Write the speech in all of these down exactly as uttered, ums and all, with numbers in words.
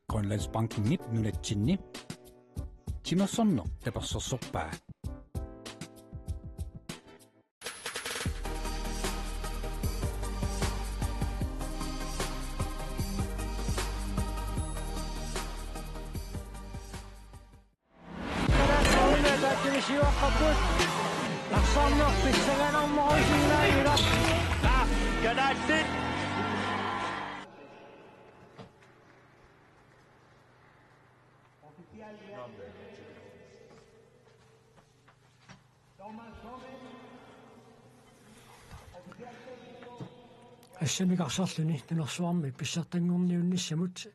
Grønlandsbankenip nunatsinni timersorneq tapersersorpaa. Assamik arsarluni nunarsuarmi pissartanngorniunnissamut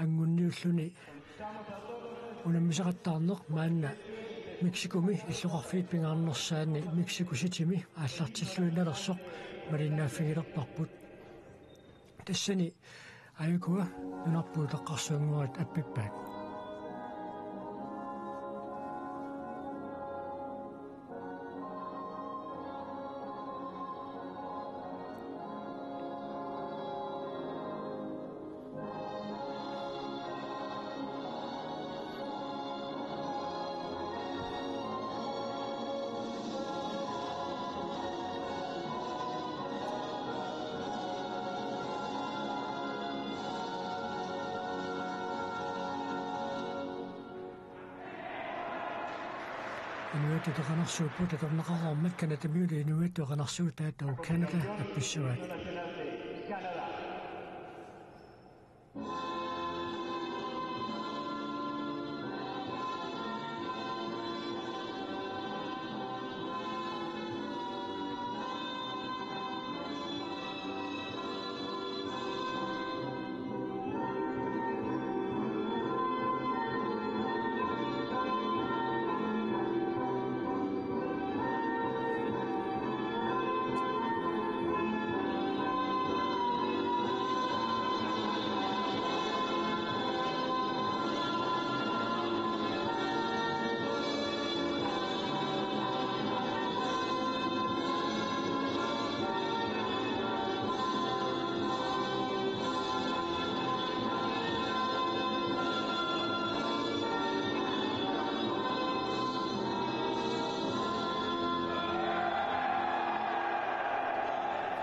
angunniulluni unammisaqattaarneq maanna Mexicomi illoqarfiit pingaarnersaanni Mexico Citymi aallartilluinnalersoq malinnaaffigilerparput. Tassani ajukua nunarput utoqqarsuannguarit appippaat. Inuiattut qanarsuupput atorneqareermat Canadamiullu inuiattut qanarsuutaat Canada appissavaat.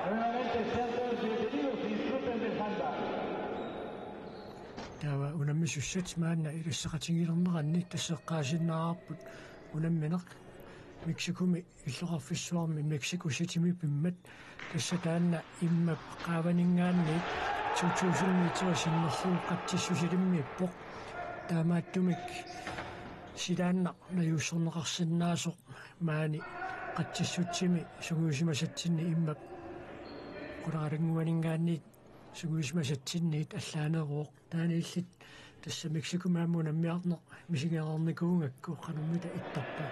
Nuevamente sean todos bienvenidos y disfruten del handball. Taava unammisussat maanna ilisseqatigilerneranni tassa eqqaasinnaavarput unammineq Mexicomi illoqarfissuarmi Mexico Citymi pimmat, tassa taanna immap qaavaninngaanniit to tusind meter sinnerlugu qatsissusilimmiippoq. Taamaattumik silaannaq najuussorneqarsinnaasoq maani qatsissutsimi sungiusimasatsinni immap qularalannguaninngaanniit sungiusimasatsinniit allaaneruvoq. Taanna illit tassa Mexicomi aamma unammiarneq misigereernikuugakku qanormita ittarpa?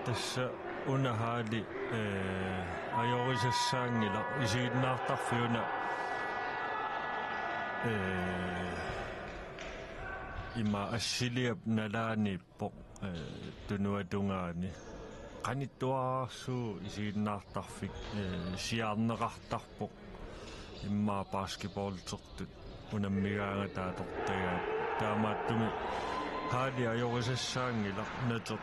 Tassa una halli, eh, ajorisassaanngilaq, isiginnaartarfik una, eh, ima assiliap nalaani poq, eh, tunuatungaani. Qanittuararsuuvoq isiginnaartarfik, eh, siaarneqartarpoq. Immaqa basketballtertut unammigaangata atortagaat. Taamaattumik halli ajorisassaanngilaq, nateq,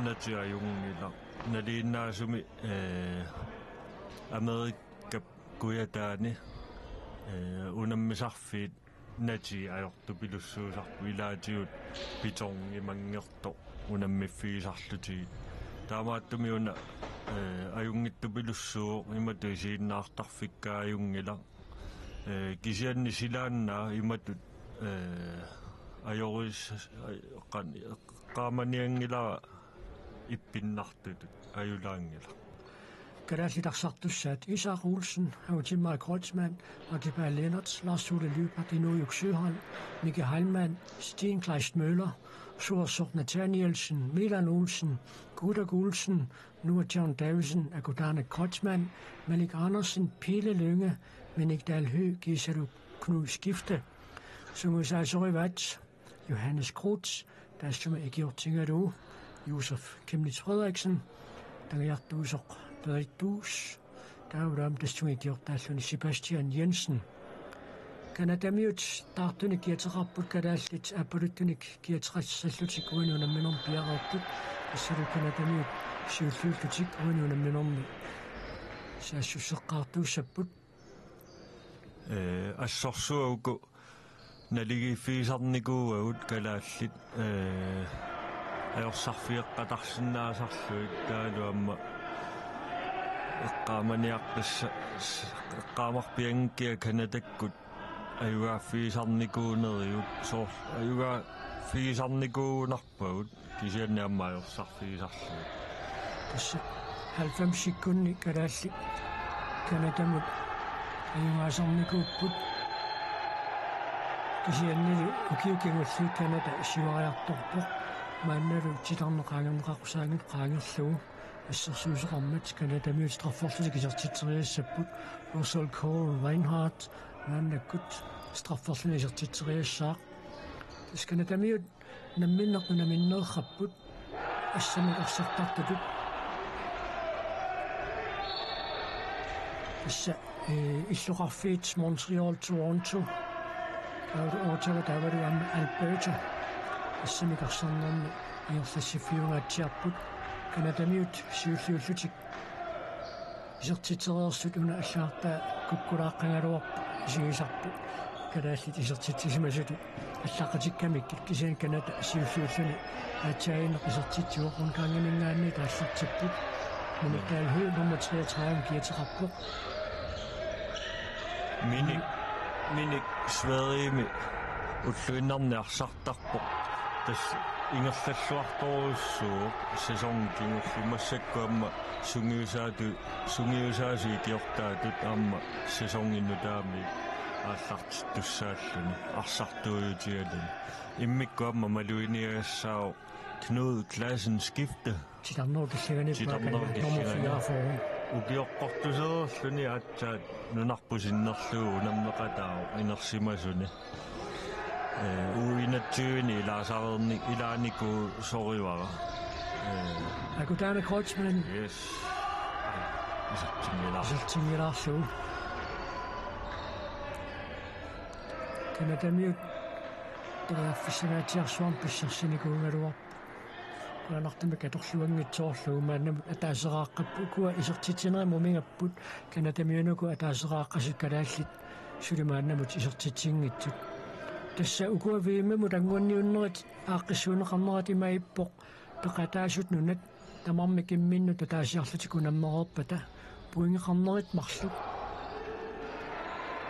nateq ajunngilaq. Nalinginnaasumik, eh, Amerikap kujataani, eh, unammisarfiit natii ajortupilussuusarput ilaatigut betonimanngertoq unammiffigisarlutigit. Taamaattumik una, eh, ajunngittupilussuuvoq, imatut isiginnaartarfikka ajunngilaq. Eh, kisianni silaannaa imatut, eh, ajoris-, aj-, qan-, qaamanianngilara ippinnartutut ajulaanngilaq. Kalaallit arsartussaat Isak Olsen, Autimar Kreutzmann, Akiba Lennert, Lars Ole Lyberth, Inujuk Søholm, Miki Heilmann, Steen Kleist Møller, Suersuaq Nathanielsen, Milan Olsen, Gudak Olsen, Noah John Davidsen, Akutana Kreutzmann, Malik Andersen, Pele Lynge, Minik Dahl Høegh, Gisalu Knud Skifte, sungiusaasorivaat Johannes Kreutzmann, taassuma ikiortigalugu Josef Chemnitz Frederiksen, tagiartuusoq Berit Duus, taavalu aamma tassunga ikiortaalluni Sebastian Jensen. Canadamiut taartunik kiateqarput, kalaallit aappaluttunik kiateqassallutik uani unamminermi piareerput, tassalu Canadamiut siulliullutik uani unamminermi saassusseqqaartuussapput. Ee, assorsuaq uku naligiiffigisarnikuuagut kalaallit, ee, ajorsarfigeqqatarsinnaasarlugit, taavalu aamma eqqaamaniaqqissa-, s-, eqqaamarpianngikkiga Canadakkut ajugaaffigisarnikuunerigut, soorlu ajugaaffigisarnikuugunarpagut, kisianni aamma ajorsarfigisarlugit. Tassa halvfemsikkunni kalaallit Canadamut ajugaasarnikuupput. Kisiannili ukiut kingulliit Canada siuariartorpoq. Maannalu titarneq qaangerneqaqqusaanngitsoq qaangerlugu. Assersuusoqarmat Canadamiut strafferlutik isertitseriassapput. Russell Cole Reinhardt maannakkut strafferluni isertitseriassaaq. Tassa Canadamiut namminneq unaminneerrapput assamik arsartartutut. Tassa, ee, illoqarfiit Montreal, Toronto, taavalu Ottawa, taavalu aamma Alberta assamik arsarnermi ingerlassiffiungaatsiarput. Canadamiut siulliullutik isertitsereersut una allagartaa kukkulaaqqagaluarpoq, isigisarput kalaallit isertitsisimasutut allaqqatikkamikkit, kisianni Canada siulliulluni aatsaagineq isertitsivoq. Rundgangiminngaanniit aallartipput. Minik Dahl Høegh nummer treogtredive kiateqarpoq. Minik, Minik Sverigemi ulluinnarni arsartarpoq. Tassa ingerlalluartorujussuuvoq sæsonip kingullermi, massakkut aamma sungiusaatu-, sungiusaasut ikiortaatut aamma sæsonip nutaamik aallartittussaalluni, arsartuujutigaluni. Immikkut aamma maluginiagassaavoq Knud Klassen Skifte. Titarnerup killinganiippoq. Titarnerup akanna nummer killinganiippoq. Fireogfyrre. Ukioqqortusereerluni aatsaat nunarput sinnerlugu unammeqataavoq inersimasuni. Ee, U enogtyve-ni ilaasareerni-, ilaanikuusorivara. Ee. Akutana Kreutzmann. Yes. Isertinngilaar-. Isertinngilaarlugu. Canadamiut periarfissanngaatsiarsuarmik pissarsinikuugaluarput. Qujanartumik atorluanngitsoorlugu, maannamut ataaseraaqqapput. Ukua isertitsinerit mumigapput, Canadamiunukua ataaseraaqqasut kalaallit suli maannamut isertitsinngitsut. Tassa ukua V M-imut anngunniunnerit aaqqissuunneqarnerat ima ippoq: peqataasut nunat tamarmik imminnut ataasiarlutik unammereerpata, pointeqarnerit marluk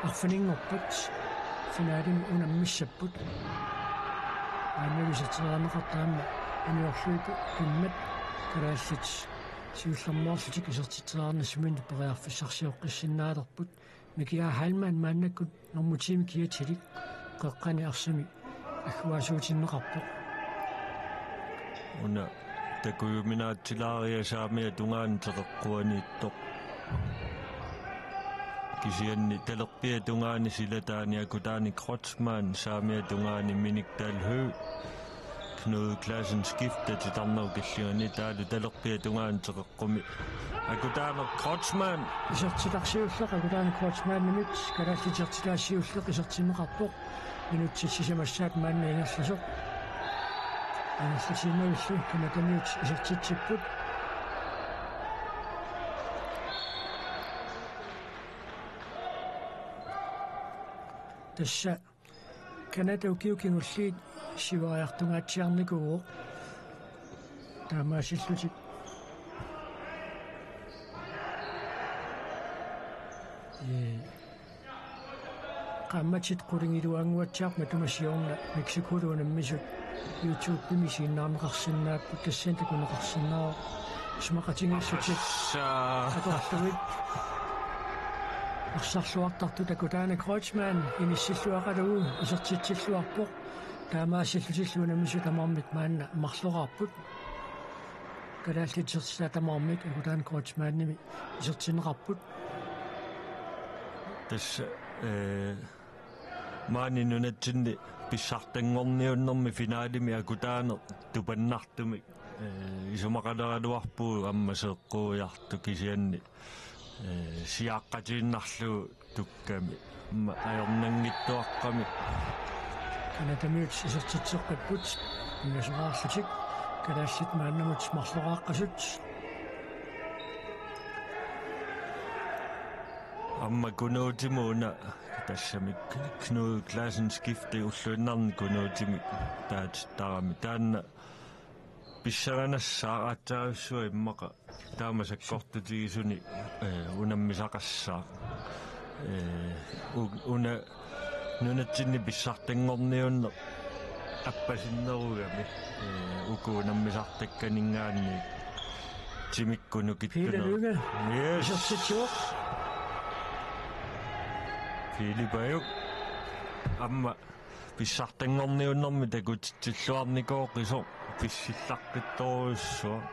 arfininngorpat finalemi unammissapput. Aamma iserteriarneqartarami uniorluinnarmik kalaallit siullermeerlutik isertitseriarnissaminnik periarfissarsioqqissinnaalerput. Mikiaa Heilmann maannakkut normu ti-mik kiatilik qeqqani arsami agguaasuutinneqarpoq. Una takujuminaatsilaariga saamiata tungaanut teqeqquaniittoq. Kisianni talerpiata tungaani silataani Akutana Kreutzmann, saamiata tungaani Minik Dahl Høegh, Knud Klassen Skifte titarnerup killinganiittaalu talerpiata tungaanut teqeqqumi Akutana Kreutzmann. Isertitaq siulleq Akutana Kreutzmannimit, kalaallit isertitaat siulleq isertinneqarpoq. Minutsit sisamassaat maanna ingerlasoq. Ingerlatiinnavillu Canadamiut isertitsipput. Tassa Canada ukiut kingulliit siuariartungaatsiarnikuuvoq. Taamaasillutik. Ee, qaammatit qulingiluannguatsiarput matuma siorna Mexicolu unammisut YouTube-imi isiginnaarneqarsinnaapput, tassani takuneqarsinnaavoq isumaqatigiissutit. Tassa. Atorlugit arsarluartartut. Akutana Kreutzmann inissilluaqalugu isertitsilluarpoq. Taamaasillutillu unammisut tamarmik maanna marloraarput. Kalaallit isertitaat tamarmik Akutana Kreutzmannimi isertinneqarput. Tassa, ee, Maani nunatsinni pissartanngorniunnermi finalimi akutaaneq tupannartumik, eh, isumaqaleraluarpugut aamma seeqquiartut kisianni, eh, siaqqatiinnarlugu tukkami. Aamma ajornanngitsuaqqamik. Canadamiut isertitseqqipput, pingasoraarlutik, kalaallit maannamut marloraaqqasut. Aamma Kunuutimut una tassami Knud Clausen skifte ulluinnarni Kunuutimik taatittarami. Taanna pissanganassaaq aatsaarsuaq immaqa taama sakkortutigisuni, eh, unammisaqassaaq. Eh, u-, una nunatsinni pissartanngorniunneq appasinnerugami, eh, uku unammisartakkaninngaanniit timikkut nukittunerit. Pele Lynge. Yes. Isertitsivoq. Pele Pajuk. Aamma pissartanngorniunnermi takutitsilluarnikooq qisoq pissillaqqittorujussuaq.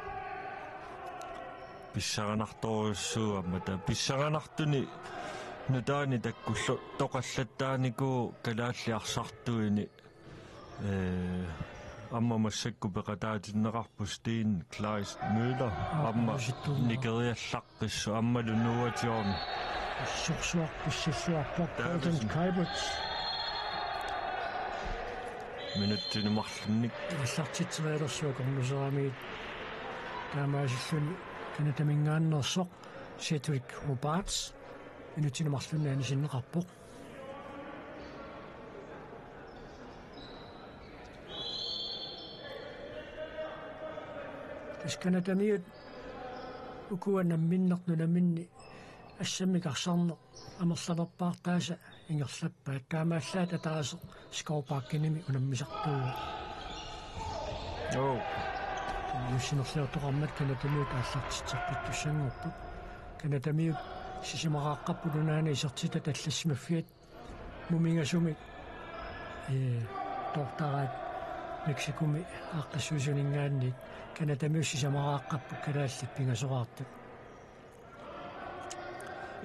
Pissanganartorujussuuvoq aamma taava. Pissanganartuni nutaanik takkullutoqallattaarnikuuvoq kalaallit arsartuini. Eh, aamma massakkut peqataatinneqarpoq Steen Kleist Møller. Aamma aamma sittuunga. Nikeriallaqqissoq aammalu Noah John. Sorsuaq pissilluarpoq Davidsen. Golden Kibert. Minutsini marlunnik. Aallartitserialersuaq akornuseramiit. Taamaasilluni Canadaminngaanneersoq Cedric Roberts. Minutsini marlunni anisinneqarpoq. Tassa Canadamiut ukua namminneq nunaminni assammik arsarneq amerlanerpaartaasa ingerlappaat. Taamaallaat ataaseq Skovbakken-imi unammisartuuvoq. Joo. Nuussinerliortoqarmat Canadamiut aallartitseqqittussanngorput. Canadamiut sisamaraaqqapput unaana isertitata allassimaffiat mumingasumik, eh, toortaraat Mexikomi aaqqissuisuninngaanniit. Canadamiut sisamaraaqqapput kalaallit pingasoraartut.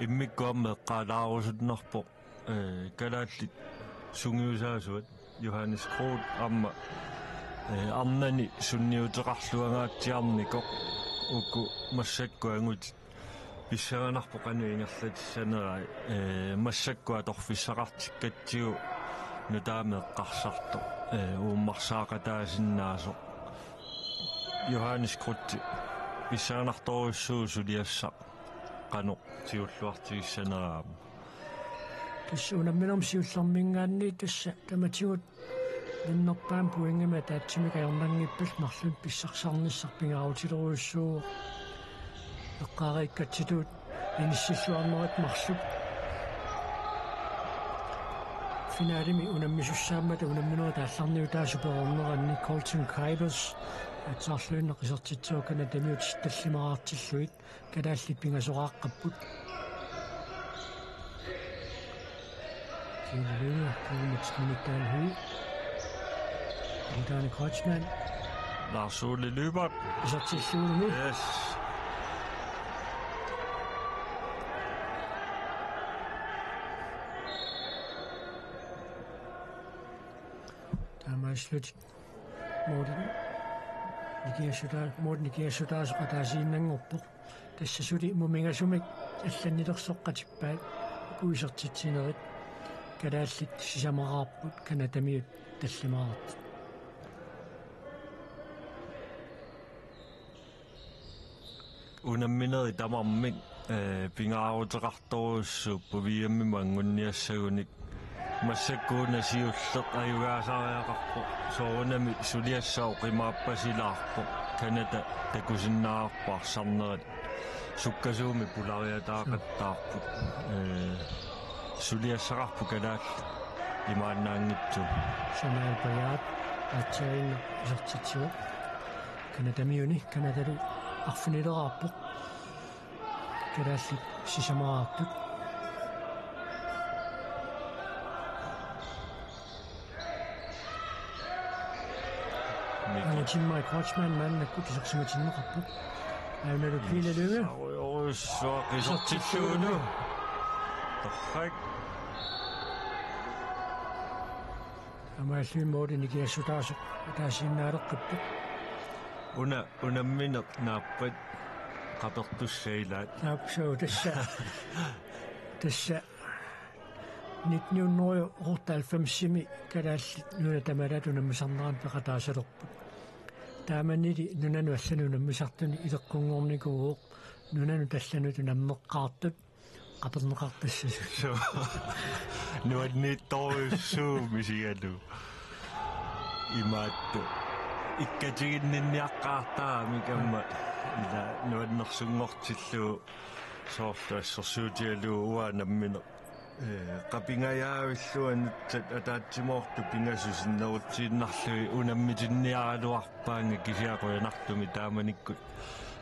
Immikkut aamma eqqaalaarusunnarpoq, eh, kalaallit sungiusaasuat Johannes Groth aamma, eh, arnani sunniuteqarluangaatsiarnikoq uku massakkut angutit pissanganarpoq qanoq ingerlatissanerai, eh, massakkut atorfissaqartikkatsigu nutaamik eqqarsartoq, eh, uummarsaaqataasinnaasoq. Johannes Groth pissanganartorujussuuvoq suliassaq qanoq siulliuartigissanerami. Tassa unamminermi siullerminngaanniit tassa tamatigut Nunnerpaamik pointimik ataatsimik ajornanngippallu marlunnik pissarsisarnissaq pingaarutilerujussuuvoq. Eqqaariikkatsitut inissilluarnerit marluk finalimi unammisussaammata unamminerit aallarniutaat supererneranni Colton Kibers aatsaarluinnaq isertitsivoq Canadamiut tallimaraartillugit. Kalaallit pingasoqaaqqapput. Pele Lynge, Kuumut Minittaan Hui. Antaani Kreutzmann. Lars Ole Lyberth. Isertillugu. Yes. Taamaasilluni. Morten nikingassutaasoq, Morten nikingassutaasoq ataasiinnanngorpoq. Tassa suli mumingasumik allannilersoqqatippaat uku isertitsinerit. Kalaallit sisamaraarput, Canadamiut tallimaraartut. Unamminerit tamarmik, eh, pingaaruteqartorujussuupput V M-imut anguniassagunik. Massakkut una siulleq ajugaasariaqarpoq. Soorunami suliassaq oqimaappasilaarpoq. Canada takusinnaavarput arsarnerat. Sukkasuumik pulariataaqattaarput. Eh, suliassaqarput kalaallit imaannaanngitsut. Jamal Payard aatsaannguaq isertitsivoq. Canadamiuni, Canadalu arfinileraarpoq. Kalaallit sisamaraartut. Miki. Angutimmarik Kreutzmann maannakkut isersimatinneqarpoq. Aammalu Pele Lynge. Sarujorussua qisortillugulu. Torrak. Taamaalluinnarlugu nikingassutaasoq ataasiinnaaleqqippoq. Una unammineq naappat qapertussaq ilaat. Naapsuu tassa. Tassa nitten hundrede og otteoghalvfems-imi Kalaallit Nunaat tamalaat unammisarnerannik peqataasalerput. Taamanili nunanut allanut unammisartuni ileqqunngornikuuvoq nunanut allanut unammeqqaartut qaperneqartassasut. Suu. Nuanniittorujussuuvoq misigalugu. Imaattoq. Ikkatiginninniaqqaartaramik aamma ila nuannersunngortillugu soorlu assersuutigalugu uanga nammineq. Ee, qapingajaavillugu anussat ataatsimoortut pingasut sinnerutsiinnarlugit unammitinniaraluarpaannga kisianni qujanartumik taamanikkut,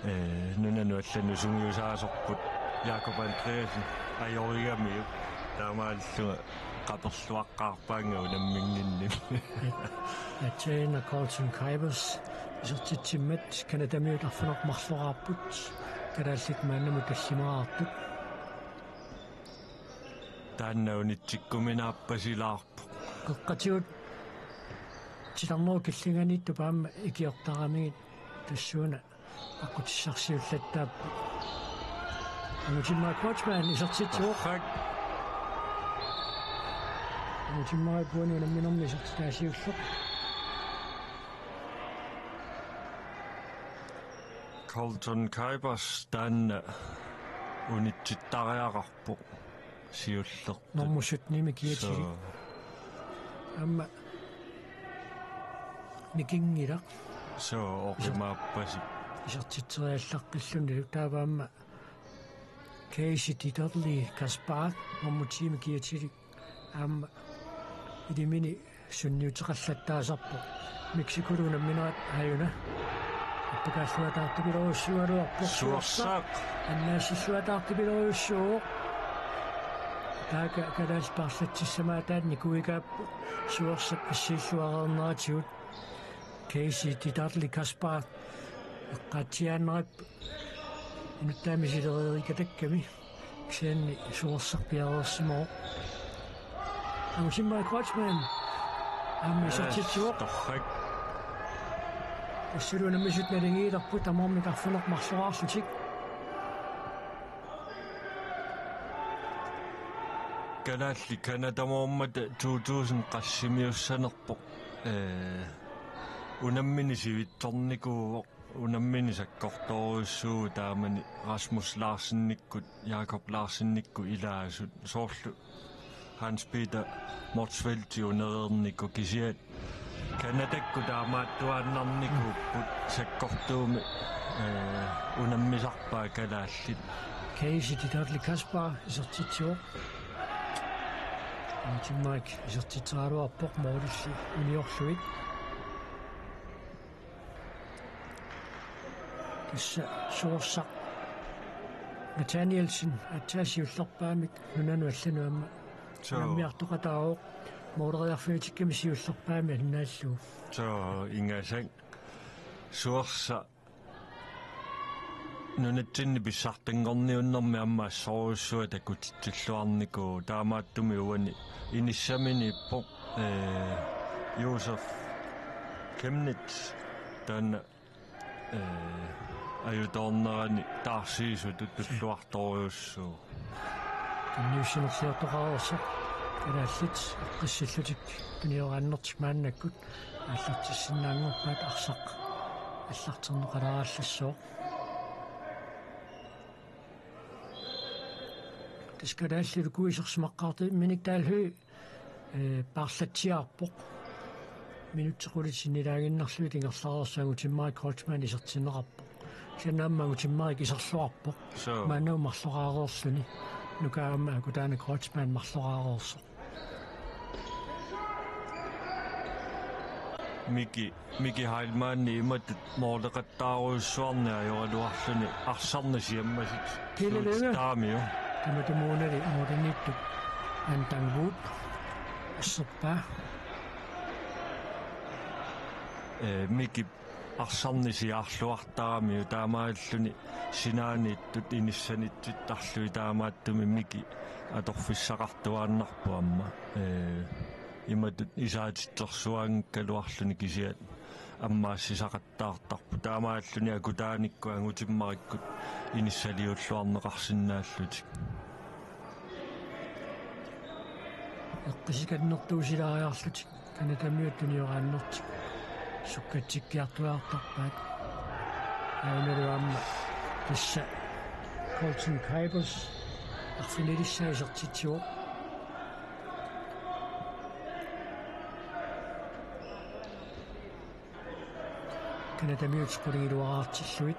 ee, nunanut allanut sungiusaasorput Jakob Andreasen ajorigamiuk taamaallunga qaperluaqqaarpaannga unamminnginninni. Atsena Colton Kuipers isertitsimmat Canadamiut arfineq-marloraarput, kalaallit maannamut tallimaraartut. Taanna unitsikkuminaappasilaarpoq. Qeqqatigut titarnerup killinganiittup aamma ikiortaramigit tassuuna aqqutissarsiullattaapput. Angutimmarik Kreutzmann isertitsivoq. Torrak. Angutimmarik uani unamminermi isertitaasiulleq. Colton Kuipers taanna unitsittariaqarpoq siullertut. Normu sytten-imi kiatili. Suu. Aamma nikinngilaq. Suu, oqimaappasik. Isertitseriallaqqillunilu taava aamma Casey Dudley Gaspar normu ti-mi kiatili. Aamma ilimini sunniuteqallattaasarpoq. Mexicolu unamminerat aajuna. Appakaalluataartupilorujussuugaluarpoq. Suersaq. Annaassilluataartupilorujussuuvoq. Taakku kalaallit paarlatsissamaataat nikuigaapput Suersap assiilluareerneratigut. Casey Dudley Gaspar eqqaatsiaannarpoq inuttaami sileriikatakkami. Kisianni Suersaq piareersimavoq. Angutimmarik Kreutzmann aamma isertitsivoq. Torrak. Tassalu unammisut naligiilerput tamarmik arfineq-marloraarlutik. Kalaallit Canadamoormata to tusind qassimiussanerpoq. Ee, unammineq sivitsornikuuvoq. Unammineq sakkortoorujussuuvoq taamani Rasmus Larsenikkut, Jakob Larsenikkut ilaasut soorlu Hans Peter Motzfeldt unereernikut kisianni Canadakkut taamaattuaannarnikuupput sakkortuumik, ee, unammisarpaat kalaallit. Casey Dudley Gaspar isertitsivoq. Angutimmarik isertitseraluarpoq målilli uniorlugit. Tassa Suersaq Nathanielsen aatsaat siullerpaamik nunanut allanut aamma. Suu. Unammiartoqataavoq måleriarfilitikkamik siullerpaamik annaallugu. Suu, ingasak. Suersaq nunatsinni pissartanngorniunnermi aamma assorujussuaq takutitsilluarnikuuvoq, taamaattumik uani inissaminiippoq, ee, Josef Chemnitz taanna, ee, ajutoornerani taarsiisutut tulluartorujussuuvoq. Tunniussinerliortoqareersoq kalaallit eqqissillutik tunioraannertik maannakkut aallartissinnaanngorpaat arsaq allarterneqalerallassooq. Tassa kalaallit uku isersimaqqaartut Minik Dahl Høegh, ee, paarlatsiarpoq. Minutsit qulit sinnilaaginnarlugit ingerlareersoq Angutimmarik Kreutzmann isertinneqarpoq. Kisianni aamma Angutimmarik iserluarpoq. Suu. Maannakkut marloraareerluni. Nuka aamma akutaani Kreutzmann marloraareersoq. Miki, Miki Heilmann imatut måleqattaarujussuarnik ajoraluarluni arsarneq siammasitut. Pille Lykke. Suutitaamiu. Tamatumuunali målimiittut An Dang-wook asserpaa. Ee, Miki arsarneq siaarluartaramiuk taamaalilluni sinaaniittut inissanitsittarlugit, taamaattumik Miki atorfissaqartuaannarpoq aamma. Ee, imatut isaatitsersuanngikkaluarluni kisiat ammaassisaqattaartarput. Taamaalluni akutaanikkut angutimmarikkut inissaliulluarneqarsinnaallutik. Eqqisikannertuusilaariarlutik Canadamiut tunioraannertik sukkatsikkiartuaartarpaat. Aajuna aamma tassa Colton Kibers arfinilissaa isertitsivoq. Canadamiut qulingiluaraartillugit.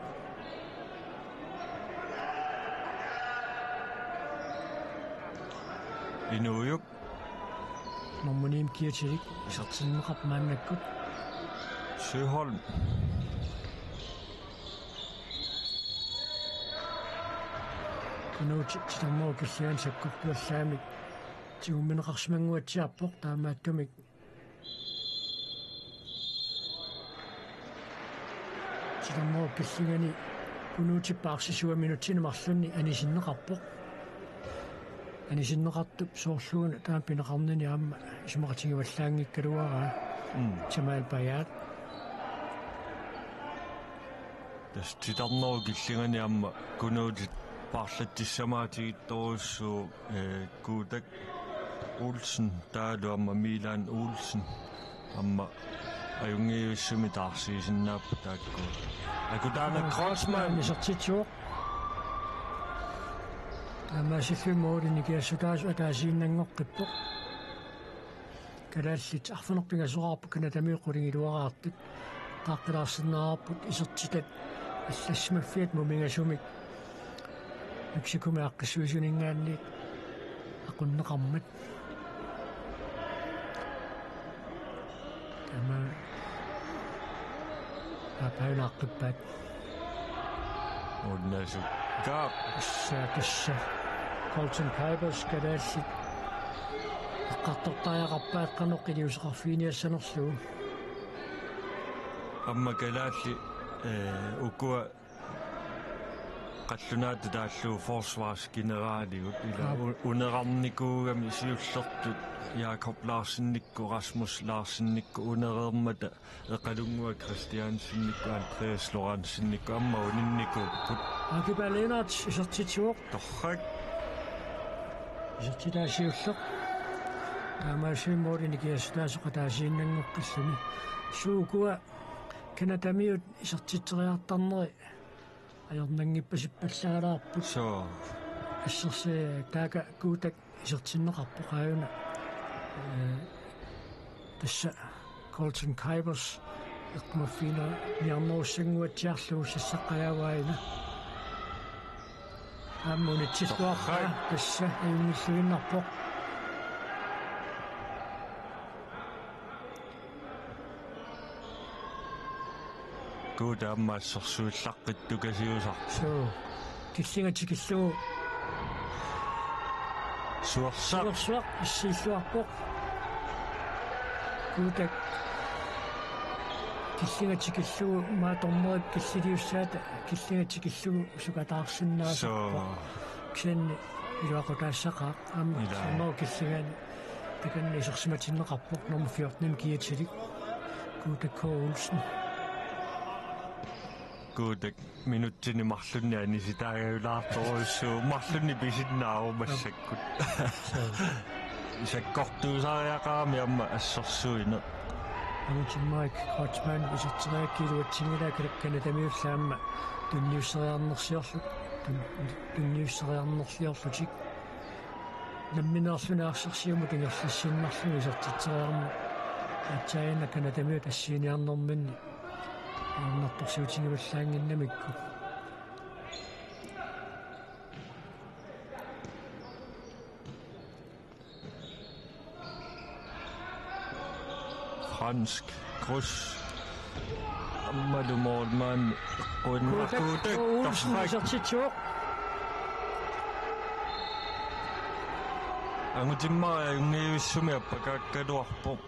Inuujuk. Normu ni-mut kiatilik isertinneqarpoq maannakkut. Søholm. Kunuuti titarnerup killingani sakkortuallaamik tigummineqarsimannguatsiarpoq taamaattumik. Titarnerup killingani Kunuutip paarsisuani minutsini marlunni anisinneqarpoq. Anisinneqartup soorluuna taama pineqarnini aamma isumaqatigivallaanngikkaluaraa. Mm. Jamal Payat. Tassa titarnerup killingani aamma Kunuutit paarlatsissamaatigiittorujussuuvoq, eh, Kuutak Olsen taavalu aamma Milan Olsen aamma ajunngivissumik taarsiisinnaapput taakku. Akutaana Kreutzmann. Isertitsivoq. Taamaasilluni målini nikiassutaasoq ataasiinnanngoqqippoq. Kalaallit arfineq-pingasoraarput Canadamiut qulingiluaraartut. Taaqqilaarsinnaavarput isertitat allassimaffiat mumingasumik Mexicomik aaqqissuisuninngaanniit aqunneqarmat. Taama aappaanaaqqippaat. Unnasukkaaq. Tassa, tassa. Colton Kibers kalaallit eqqartortariaqarpaat qanoq iliuuseqarfiginiassanerlugu. Aamma kalaallit, eh, ukua qallunaatut taallugu forsvarsgeneraligut ila. Aap. U-, unerarnikuugami siullertut Jakob Larsennikkut Rasmus Larsennikkut unereermata Eqalunnguaq Christiansenikkut Andreas Lorentzenikkut aamma uninnikuupput. Akiba Lennert isertitsivoq. Torrak. Isertitaa siulleq. Taamaasilluni målini nikiassutaasoq ataasiinnanngoqqilluni. Suu ukua Canadamiut isertitseriartarneri ajornanngippasippallaalaarput. Soo. Assersuut taakku Kuutak isertinneqarpoq aajuna. Eh, tassa Colton Kibers eqqumaffigineq niarnerussannguatsiarlugu sassaqqajaavaa aajuna. Aamma unitsilluarpaa. Torrak. Tassa ajunngilluinnarpoq. Kuutak aamma assersuullaqqittukasiusarpoq. Suu. Killinga tikillugu. Suersaq. Suersaq issiilluarpoq. Kuutak. Killinga tikillugu maani dommeri killiliussaata killinga tikillugu sukataarsinnaasarpoq. Soo. Kisianni iluaqutaassaqaaq aamma. Ilaa. Aamma killingani takanna isersimatinneqarpoq nummer fjorten kiatilik Kuutak K. Olsen. Kuutak minutsini marlunni anisitaagajulaartorujussuuvoq marlunni pisinnaavoq massakkut. Sakkortuusariaqarami aamma assersuineq. Aamma Mike Kreutzmann iserteriaraa iluatsinngilaa Canadamiullu aamma tunniusseriarnersiorlu-, tun-, tunniusseriarnerliorlutik. Nammineerluni arsaq siumut ingerlassiinnarlugu isertitseriarneq. Aatsaannguaq Canadamiut assiiniarnerminni ajornartorsiutigivallaannginnamikku. Fransk kryds. Aammalu målmand. Kuutak Kuutak Olsen torrak. Isertitsivoq. Angutimmariaq ajunngivissumik appakaakkaluarpoq.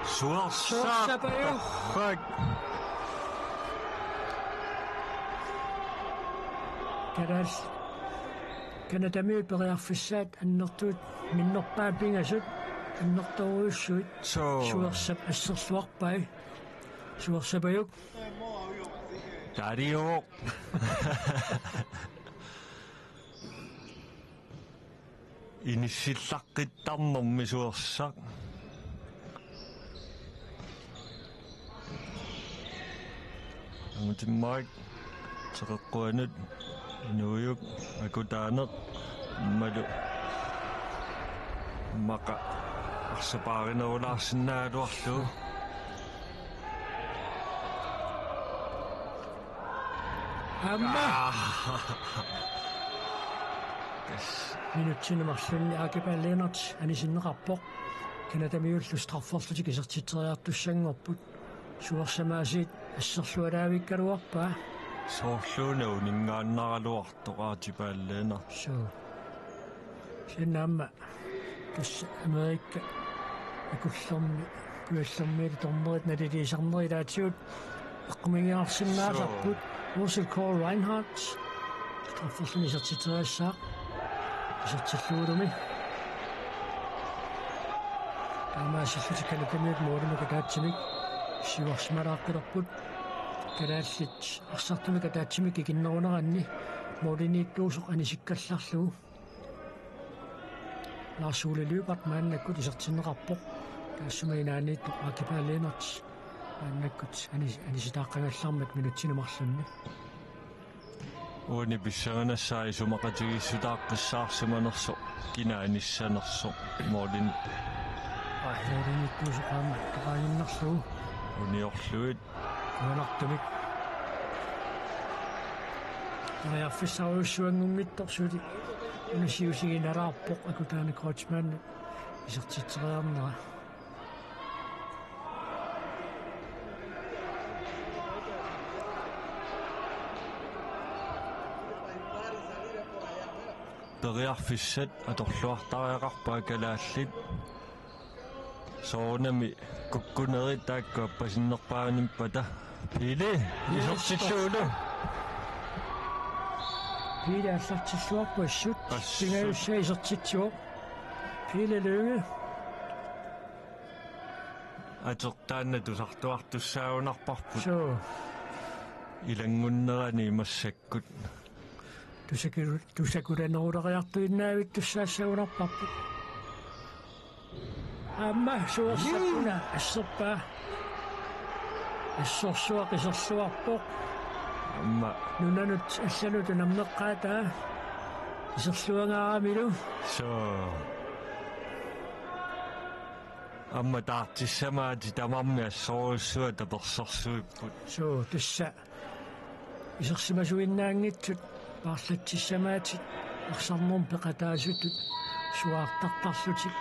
Suersaq. Suersaq, aju. Torrak. Kalaallit Canadamiut periarfissaat annertuut minnerpaat pingasut. annertoorujussuit. Suu. Suersap asserluarpai. Suersapajuk. Taariuvoq. Inissillaqqittarnermi Suersaq. Angutimmarik teqeqquanut Inuujuk Akutaaneq aammalu immaqa arsapaarinerulaarsinnaagaluarlugu. Aamma. Aa. Yes. Minutsini marlunni Akipaat Lennert anisinneqarpoq. Canadamiullu strafferlutik isertitseriartussanngorput. Suersap aasiit asserlualaavikkaluarpaa. Soorluuna uninngaannaraluartoq Akipaat Lennert. Suu. Kisianni aamma tassa Amerika Akullermi, Kujallermiit dommerit naliliisarnerit ilaatigut eqqumiigiarsinnaasarput. Suu. Russell Cole Reinhardt strafferluni isertitseriassaaq. Isertillugulumi. Taamaasillutik Canadamiut målimik ataatsimik siuarsimalaaqqalerput. Kalaallit arsartumik ataatsimik ikinneruneranni målimiittuusoq anisikkallarlugu. Lars Ole Lyberth maannakkut isertinneqarpoq. Taassuma inaaniittoq Akipaat Lennert maannakkut anis-, anisitaaqqagallarmat minutsini marlunni. Uani pissanganassaaq isumaqatigiissutaaqqissaarsimanersoq kina anissanersoq målini. Aa, målimiittuusoq aamma toqaaginnarlugu. Uniorlugit. Qujanartumik. Periarfissarujussuanngornittoq suli una siusiginalaarpoq Akutaane Kreutzmann isertitseriarnera. Periarfissat atorluartariaqarpaat kalaallit. Soorunami kukkunerit taakku appasinnerpaanippata. Pele, isertillugulu. Pele aallartilluarpoq assut. Assut. Pingajussaa isertitsivoq. Pele Lynge. Ateq taanna tusartuartussaagunarparput. Suu. Ilanngunnerani massakkut. Tusaku-, tusakulaneruleriartuinnaavittussaassagunarparput. Aamma Suersap una asserpaa. Assorsuaq iserluarpoq. Aamma. Nunanut allanut unammeqqaataa. Iserluangaaramilu. Suu. Aamma taartissamaatit tamarmik assorujussuaq tapersersuipput. Suu, tassa isersimasuinnaanngitsut paarlatsissamaatit arsarnermut peqataasutut suaartartarlutik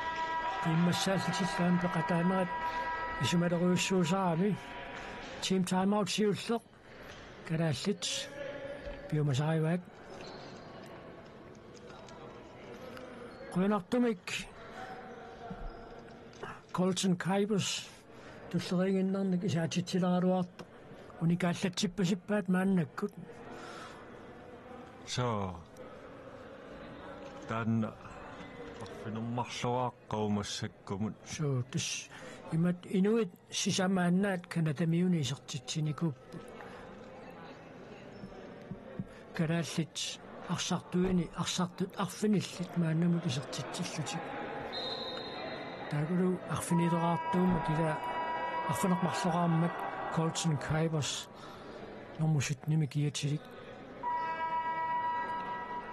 qiimmassaallutillu aamma peqataanerat isumalerujussuusarami. Team timeout siulleq. Kalaallit piumasarivaat. Qujanartumik Colton Kibers tulleriiginnarnik isaatitsileraluartoq. Unikaallatsippasippaat maannakkut. Suu. Taanna arfineq-marloraarpoq massakkumut. Suu, tassa imatut inuit sisamaannaat Canadamiunit isertitsinikuupput. Kalaallit arsartuini, arsartut arfinillit maannamut isertitsillutik. Taakkualu arfinileraartuummat ila arfineq-marloraarmat Colton Kibers normu syttenimi kiatilik.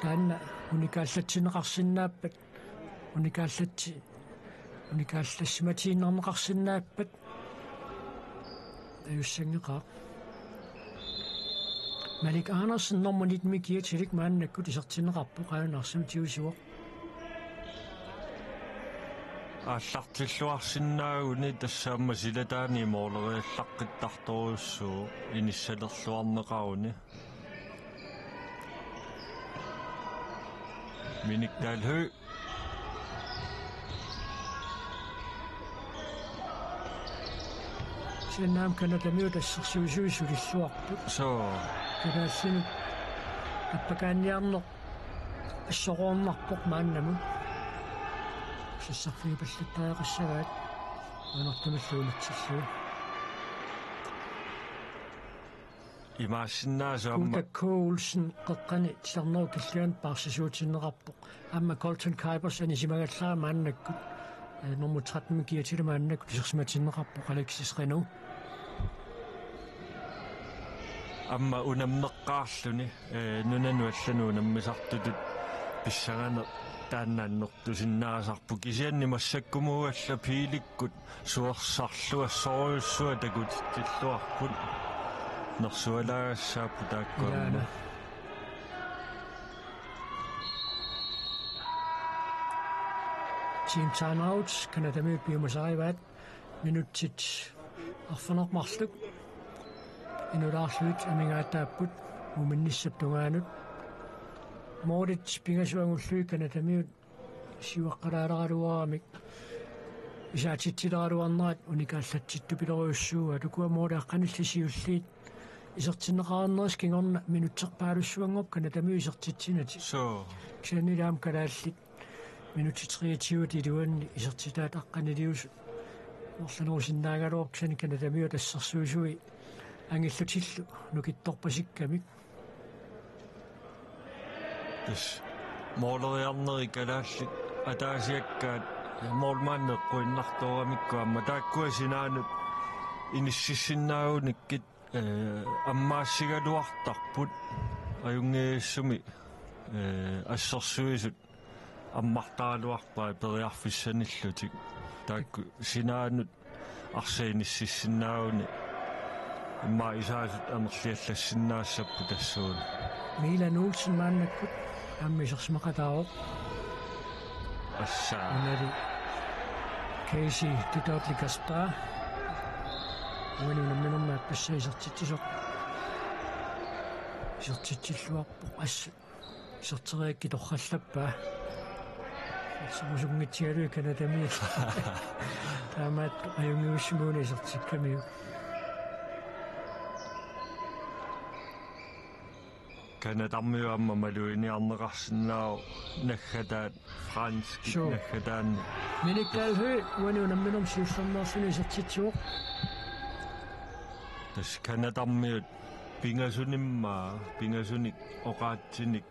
Taanna unikaallatsinneqarsinnaappat, unikaallatsi-, unikaallassimatiinnarneqarsinnaappat ajussanngeqaaq. Malik Andersen normu nittenimi kiatilik maannakkut isertinneqarpoq, aajuna arsamik tigusivoq. Aallartilluarsinnaaguni tassa aamma silataani måleriallaqqittartorujussuuvoq inissalerluarneqaruni. Minik Dahl Høegh. Kisianni aamma Canadamiut assersuisui sulilluarput. Suu. Kalaallinut appakaanniarneq assoroornarpoq maannamut. sassarfigipallattariaqassagaat, uanertamillu unitsillugu. Imaassinnaavoq aamma. Kuuta K. Olsen qeqqani titarnerup killinganut paarsisuutinneqarpoq. Aamma Colton Kuipers anisimagallaat maannakkut, eh, nummer tretten kiatili maannakkut isersimatinneqarpoq Alexis Renaud. Aamma unammeqqaarluni, eh, nunanut allanut unammisartutut pissanganaq taanna annertusinnaasarpoq, kisianni massakkumuugallarput Piilikkut suersarluassorujussuaq takutitsilluarput. Nersualaagassaapput taakku aamma. Ilaana. Team timeout, Canadamiut piumasarivaat, minutsit arfineq-marluk inulaarlugit amigaataapput muminnissap tungaanut. Målit pingasut angullugit Canadamiut siuaqqalaaraluaramik isaatitsileraluarnerat unikaallatsittupiloorujussuuaat. Ukua måleqqanilli siulliit isertinneqarnerisa kingorna minutserpaalussuanngorpoq Canadamiut isertitsinatik. Suu. Kisianni aamma kalaallit minutsit treogtyve iluanni isertitaat aqqaniliusut. Orlanerusinnaagaluarpoq, kisianni Canadamiut assersuisui angillutillu nukittorpasikkamik. Tassa måleriarneri kalaallit ataasiakkaat målmandit eqquinnartooramikku aamma taakkua sinaanut inississinnaagunikku, eh, ammaassigaluartarput ajunngitsumik, eh, assersuisut ammartaraluarpaat periarfissanillutik. Taakku sinaanut arsaq inississinnaagunik immaqa isaasut amerliallassinnaassapput tassuuna. Milan Olsen maannakkut aamma isersimaqataavoq. Assa. Unali Casey Didot-Gaspar. Uani unamminermi aappassaa isertitsisoq. Isertitsilluarpoq assut. Iserteriakkit torrallappaa. Isersuusunngitsuugaluit Canadamiut. Taamaattoq ajunngivissumik una isertikkamiuk. Canadamiut aamma maluginiarneqarsinnaavoq naggataat, franskit. Suu. Naggataanni. Minik Dalhøj uani unamminermi siullermeerluni isertitsivoq. Tassa Canadamiut pingasunimmaa, pingasunik oqaatsinik,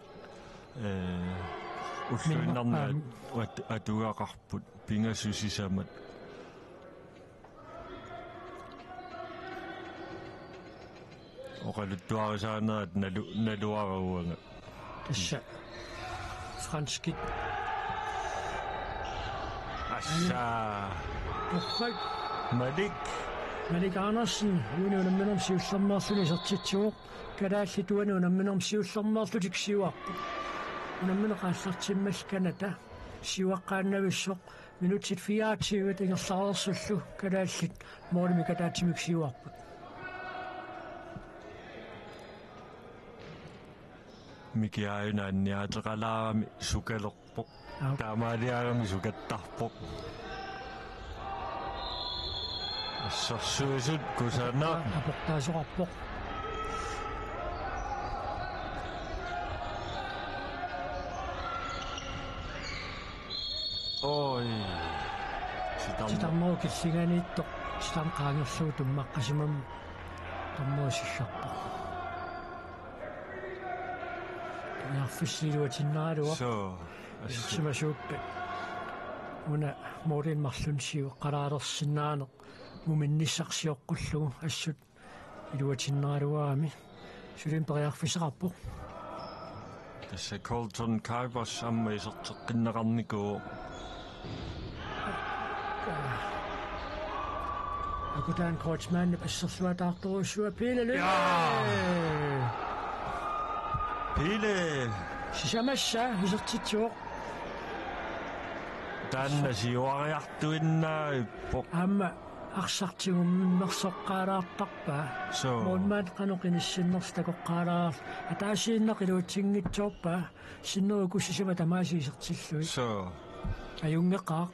eh, ulluinnarni at-, at-, atugaqarput pingasut sisamat. Oqaluttuarisaanerat nalu-, naluara uanga. Tassa franskit. Assa. Torrak. Malik. Malik Andersen uani unamminermi siullermeerluni isertitsivoq. Kalaallit uani unamminermi siullermeerlutik siuarput. Unammineq aallartimmalli Canada siuaqqaannavissoq, minutsit fireogtyve ingerlareersullu kalaallit målimik ataatsimik siuarput. Miki Aajuna anniaateqalaarami sukalerpoq. Aap. Taamaaliarami sukattarpoq. Assersuisut kusanaq. Aportaasoqarpoq. Oi. Titarnerup. Titarnerup killinganiittoq. Titarneq qaangerlugu tummaqqasimammat. Titarnerup sillarpoq. Periarfissaq iluatinnaraluaq. Suu. Assu. Isersimasuuppat una målimik marlunnik siuaqqalaalersinnaaneq muminnissaq sioqqullugu assut iluatinnaraluarami. Suli periarfissaqarpoq. Tassa Colton Kuipers aamma iserteqqinneqarnikuuvoq. Akutaanut Kreutzmannip assersuataartorujussuaq Pele Lynge. Jaa. Pele. Sisamassa isertitsivoq. Taanna siuariartuinnaavippoq. Aamma arsaq tigummersoqqaalaartarpaa. Suu. Målmandip qanoq inissinnersoq takoqqaalaarluni. Ataasiinnaq iluatsinngitsoorpaa. Sinnerup sisamat tamaasa isertillugit. Suu. Ajunngeqaaq.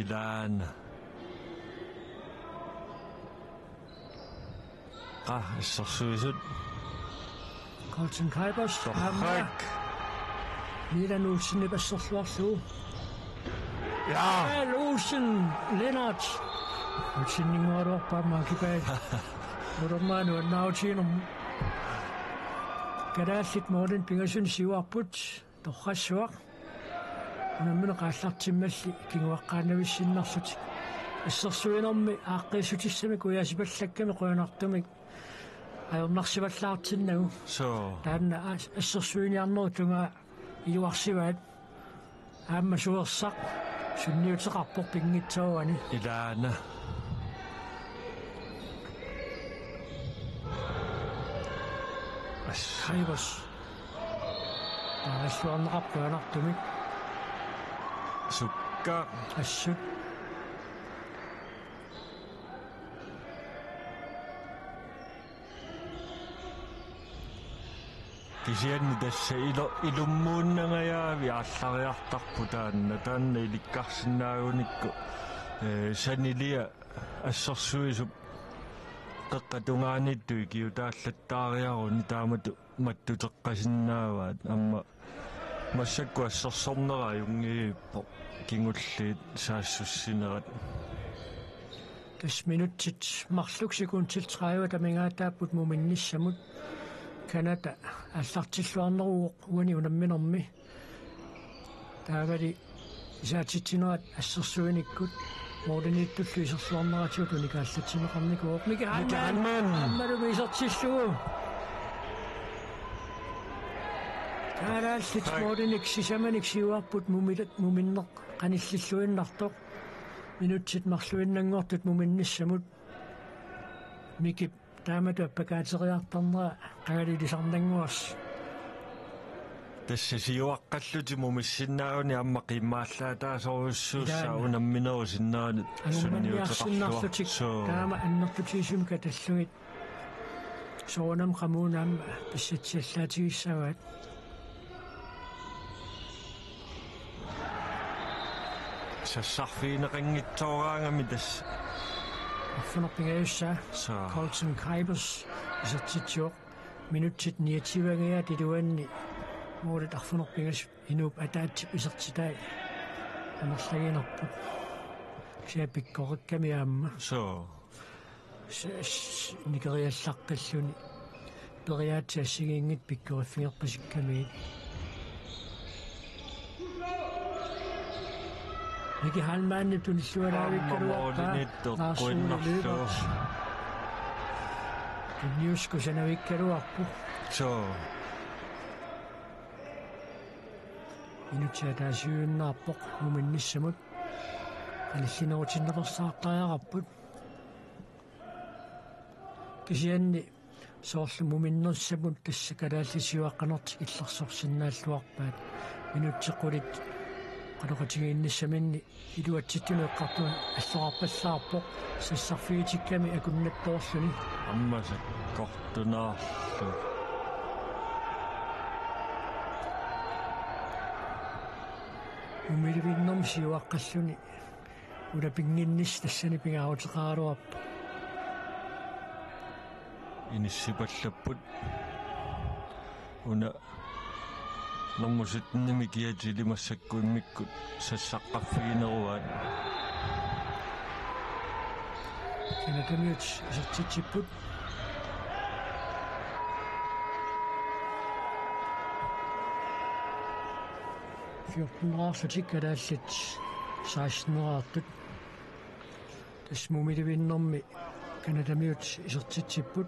Ilaana. Qaa, assersuisut. Colton Kuipers. Torrak. Aamma Milan Olsenip asserluarlugu. Ja. Olsen Lennert. Olsen Ingvaruarpaammaa kipai. Nurmaanu annautiinum. Kalaallit Morten Pingasun siuarput. Torrassuaq. Unammineq aallartimmalli kinguaqqaannavissinnarlutik. Assersuinermi aaqqiissutissamik ujaasipallakkami qujanartumik ajornarsivallaartinnagu. Soo. Taanna as-, assersuiniarnerup tungaa iluarsivaat. Aamma suersaq sunniuteqarpoq pinngitsoorani. Ilaana. As. Kaivas. Taaralluarneqarpoq anartumik. Sukka. Assut. Kisianni tassa ilo-, ilummuunnangajaavi aallariartarpoq taanna, taanna ilikkarsinnaagunikku, ee, sanilia assersuisup qeqqata tungaaniittoq ikiutaallattaariaruni taamatut mattuteqqasinnaavaat, aamma massakkut assersornera ajunngilaq kingulliit saassussinerat. Tassa minutsit marluk sekundit tredive amigaataapput muminnissamut. Canada aallartilluarneruvoq uani unamminermi. Taavali isaatitsinerat assersuinikkut Morteniittullu iserluarneratigut unikaallatsinneqarnikuuvoq. Miki Miki Heilmann. Heilmann. Aammalu isertillugu. Kalaallit Mortenik sisamanik siuarput mumilat muminneq qanillilluinnartoq. Minutsit marluinnanngortut muminnissamut. Mikip taamatut appakaateriartarnera qangali ilisarnannguarsi. Tassa siuaqqallutik mumissinnaaguni aamma qiimmaallaataasorujussuussaaq. Ilaana. Unamminerup sinnerani angummanniarsinnarlutik sunniuteqarluartoq. Soo. Taama annertutigisumik katallugit. Soorunami qamuuna aamma pissatsiallaatigissavaat. Sassarfigineqanngitsooraangami tassa. Arfineq-pingajussaa. Soo. Colton Kaibers isertitsivoq. Minutsit niogtyve-ngiaat iluanni. Målit arfineq-pingasut inuup ataatsip isertitai. Amerlagiinerput. Kisianni pikkorikkami aamma. Soo. S-, s-, nikeriallaqqilluni. Periaatsit assigiinngitsut pikkoriffigerpasikkamiuk. Miki Heilmannip tunilluaraavikkaluarpaa. Aamma Morteniittoq Lars Ole quinnarlugu. Løberts. Tunniussaq kusanavikkaluarpoq. Soo. Minutsit ataasiinnarpoq muminnissamut. Qanillinerutinneqarsaartariaqarput. Kisianni soorlu muminnissamut tassa kalaallit siuaqqanertik illersorsinnaalluarpaat. Minutsit qulit qanoqatigiinnissaminni iluatsittuni eqqartuni alloqarpallaarpoq sassarfigitikkami akunnattoorluni. Aamma sakkortunaarlugu. Mumilivinnermi siuaqqalluni. Una pinnginnissaq tassani pingaaruteqaraluarpoq. Inissipallapput. Una normu syttenimi kiatili massakkut immikkut sassaqqaffigineruaat. Canadamiut isertitsipput. Fjorteneraarlutik kalaallit seksteneraartut. Tassa mumilivinnermi Canadamiut isertitsipput.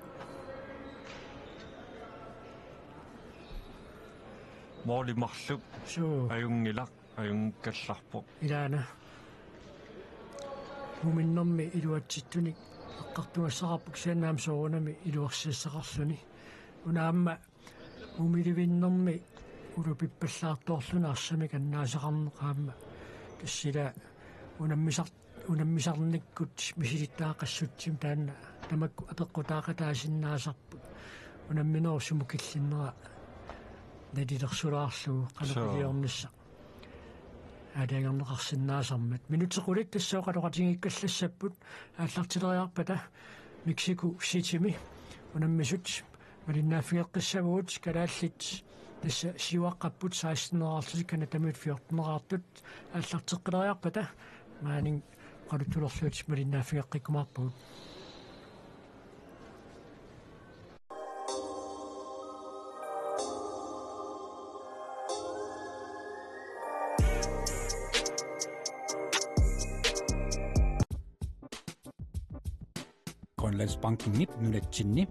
Måli marluk. Suu. Ajunngilaq, ajunngikkallarpoq. Ilaana. Muminnermi iluatsittunik eqqartugassaqarpoq kisianni aamma soorunami iluarsiassaqarluni. Una aamma mumilivinnermi ulapippallaartoorluni arsamik annaasaqarneq aamma. Tassa ila unammisar-, unammisarnikkut misilittagaqassutsimik taanna tamakku apeqqutaaqataasinnaasarput. Unamminerup sumut killinnera nalilersulaarlugu qanoq Soo. Iliornissaq. Aalajangerneqarsinnaasarmat. Minutsit qulit tassa oqaloqatigiikkallassapput aallartileriarpata Mexico Citymi unammisut malinnaaffigeqqissavagut kalaallit Tassa siuaqqapput seksten-eqarlutik, Canadamiut fjorten-eqartut aallarteqqileriarpata maani oqaluttulerlutik malinnaaffigeqqikkumaarpagut. Grønlandsbankenip nunatsinni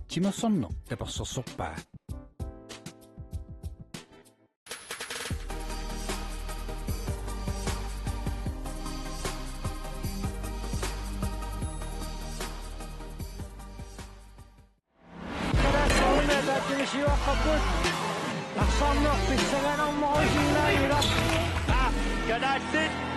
timersorneq tapersersorpaa. Kalaallit